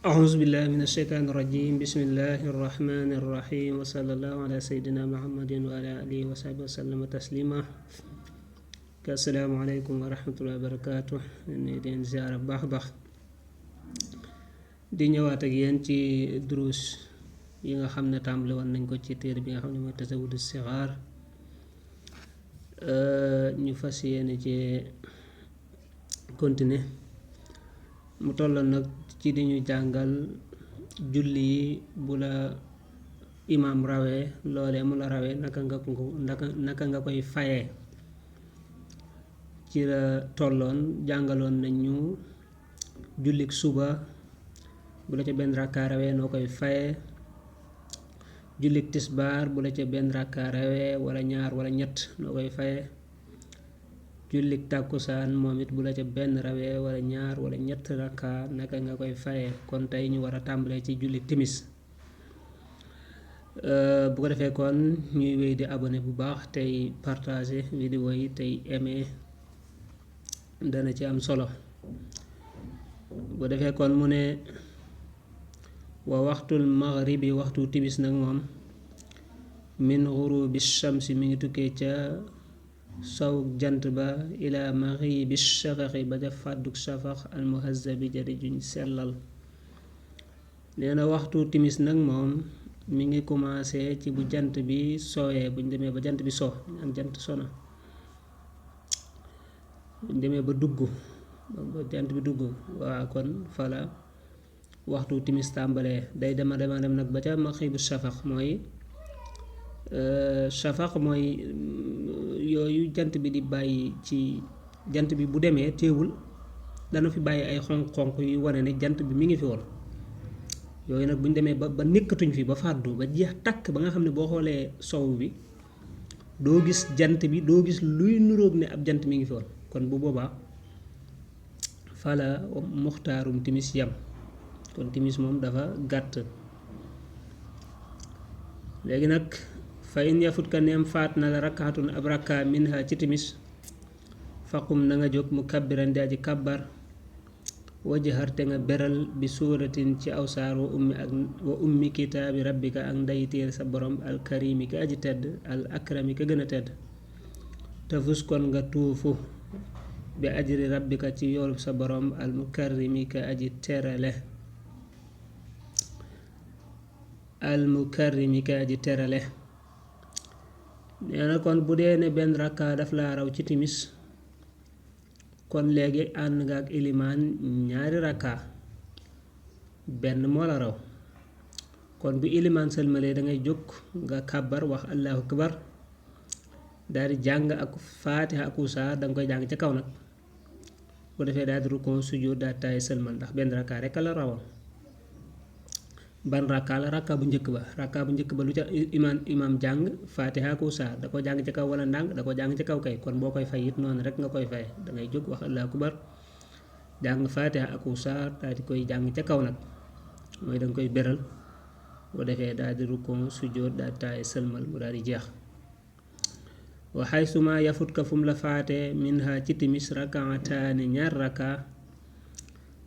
أعوذ بالله من الشيطان الرجيم بسم الله الرحمن الرحيم وصلى الله على سيدنا محمد وعلى آله وصحبه وسلم تسليما السلام عليكم ورحمة الله وبركاته ni leen ziara baax baax di ñëwaat ak yéen ci durus yi nga xam ne tàmbali woon nañ ko ci téere bi nga xam ne mooy tasawudu sixaar ñu fas yéene ci continuer mu tolloon nag ci di ñu jàngal julli yi bu la imaam rawee loolee mu la rawee naka nga koy fayee ci la tolloon jàngaloon nañ ñu jullik suba bu la ca benn rakkaa rawee noo koy fayee jullik tisbaar bu la ca benn rakkaa rawee wala ñaar wala ñett noo koy fayee jullik tàkkusaan moom it bu la ca benn rawee wala ñaar wala ñett rakka naka nga koy fayee kon tey ñu war a tàmbalee ci jullik timis bu ko defee kon ñuy wéy di abonné bu baax tey partager vidéo yi tey aimer dana ci am solo bu ko defee kon mu ne wa waxtul maghribi waxtu timis nag moom min ghurubi shamsi mi ngi tukkee ca sow jant ba ila maghibi shafaqi ba ca fàdduk shafaq al muhazzabi jadi juñ sellal nee na waxtu timis nag moom mi ngi commencé ci bu jant bi sooyee buñ demee ba jant bi so am jant sona buñ demee ba dugg ba jant bi dugg waa kon fala waxtu timis tàmbalee day dema dem nag ba ca maghibu shafaq mooy shafaq mooy yooyu jant bi di bàyyi ci jant bi bu demee teewul dana fi bàyyi ay xonq-xonq yu wane ne jant bi mi ngi fi woon yooyu nag bu ñu demee ba nekkatuñ fi ba fàddu ba jeex takk ba nga xam ne boo xoolee sow bi doo gis jant bi doo gis luy nuróog ne ab jant mi ngi fi woon kon bu boobaa fala muxtaarum timis yam kon timis moom dafa gàtt léegi nag fa in yafut ka neem faat na la rakkaatun ab rakka minha ci timis faqum na nga jóg mu kabbiran di aji kabbar wajhar te nga beral bi suuratin ci aw saar wa ummi kitaabi rabbika ak nday téere sa borom al karimi ka aji tedd al akrami ka gën a tedd te fus kon nga tuufu bi ajri rabbika ci yoolub sa borom al mukarrimi ka aji terale nee na kon bu dee ne benn rakka daf laa raw ci timis kon léegi ànd nga ak ilimaan ñaari rakka benn moo la raw kon bu ilimaan sëlmalee dangay jóg nga kàbbar wax allahu akbar daal di jàng ak faatiha ak saar danga koy jàng ca kaw nag bu defee daal di rukkoo sujjóot daal taay sëlmal ndax benn rakka rekk la rawoon ban rakka la rakka bu njëkk ba lu ca imaam jàng faatiha ak saar da ko jàng ci kaw wala ndànk da ko jàng ci kaw kay kon boo koy fay it noonu rek nga koy fay dangay jóg wax allahu akbar jàng faatiha ak saar daal di koy jàng ca kaw nag mooy danga koy beral boo defee daal di rukkoo sujjóot daal taay sëlmal mu daal di jeex wa haysuma yafut ka fu mu la faatee minha ci timis rakaataani ñaar rakka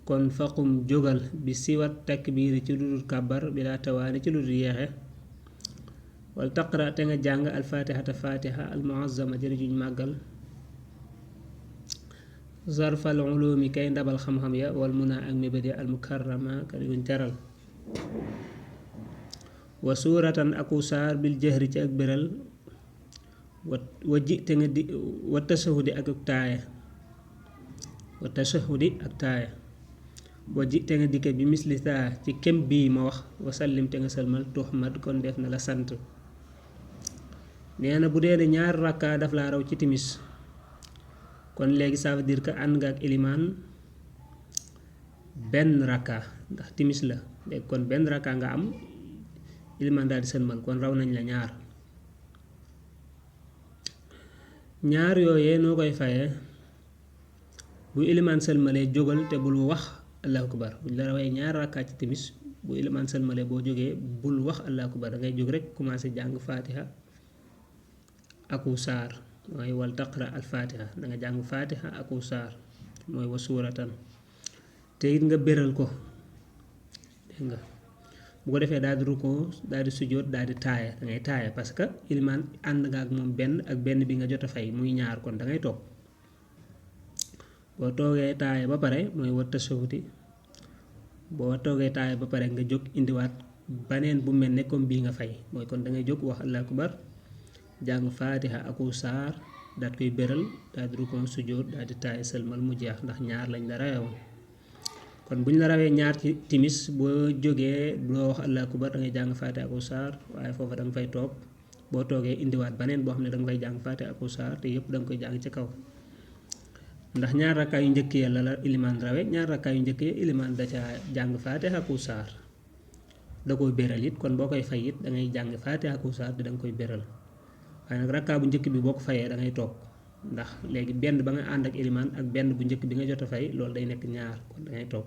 kon faqum jógal bi siwat takbiiri ci lu dul kàbbar bi laa tawaani ci lu dul yeexe wal taqra te nga jàng alfatihata fatiha almuazzama jëri juñ màggal zarfal ulumi kay ndabal xam-xam ya wal muna ak mébédi almukarrama kay yuñ teral wa suuratan aku saar bil jahri ci ak béral wa ji te nga di wa tashahudi ak taaya wa ji te nga dikke bi misli saa ci kem bii ma wax wasallim te nga sëlmal tuhmad kon def na la sant nee na bu dee ne ñaar rakka daf laa raw ci timis kon léegi ça veut dire que ànd nga ak ilimaan benn rakka ndax timis la léegi kon benn rakka nga am ilimaan daal di sëlmal kon raw nañ la ñaar yooyee noo koy fayee bu ilimaan sëlmalee jógal te bul wax allahu akbar bu la rawee ñaar rakka ci timis bu ilimaan sëlmalee boo jógee bul wax allahu akbar dangay jóg rek commencé jàng faatiha aku saar mooy wal taqra al faatiha danga jàng faatiha aku saar mooy wa suuratan te it nga béral ko nga bu ko defee daal di rukkoo daal di sujjóot daal di taaya da ngay taaya parce que ilimaan ànd nga ak moom benn ak benn bi nga jot a fay muy ñaar kon da ngay toog boo toogee taaya ba pare mooy wa tasawuti boo toogee taaya ba pare nga jóg indiwaat baneen bu mel ne comme bii nga fay mooy kon da ngay jóg wax allahu akbar jàng faatiha aku saar daal koy béral daal di rukkoo sujjóot daal di taaya sëlmal mu jeex ndax ñaar lañ la rawewoon kon bu ñu la rawee ñaar ci timis boo jógee doo wax allahu akbar da ngay jàng faatiha aku saar waaye foofa da nga fay toog boo toogee indiwaat baneen boo xam ne da nga fay jàng faatiha aku saar te yëpp da nga koy jàng ci kaw ndax ñaar rakkaa yu njëkk ya la ilimaan rawe ñaar rakkaa yu njëkk ya ilimaan da ca jàng faatiha aku saar da koy béral it kon boo koy fay it da ngay jàng faatiha aku saar te da nga koy béral waaye nag rakkaa bu njëkk bi boo ko fayee da ngay toog ndax léegi benn ba nga ànd ak ilimaan ak benn bu njëkk bi nga jot a fay loolu day nekk ñaar kon da ngay toog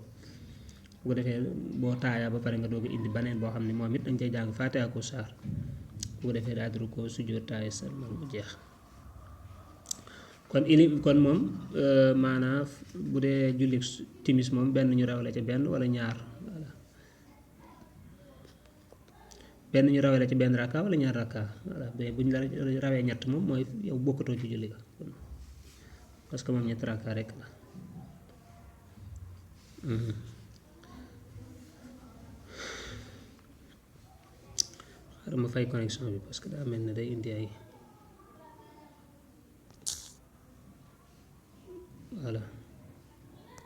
bu ko defee boo taayaa ba pare nga doog a indi baneen boo xam ne moom it dañ cay jàng faatiha aku saar bu ko defee daal di rukkoo sujjóot taaya sëlmal mu jeex kon moom maanaam bu dee julli timis moom benn ñu rawale ca benn wala ñaar voilà benn ñu rawale ci benn rakka wala ñaar rakka voilà mais bu ñu la rawee ñett moom mooy yow bokkatoo ci julli ga parce que moom ñett rakka rek la xaaral ma fay connexion bi parce que daa mel ne day indi ay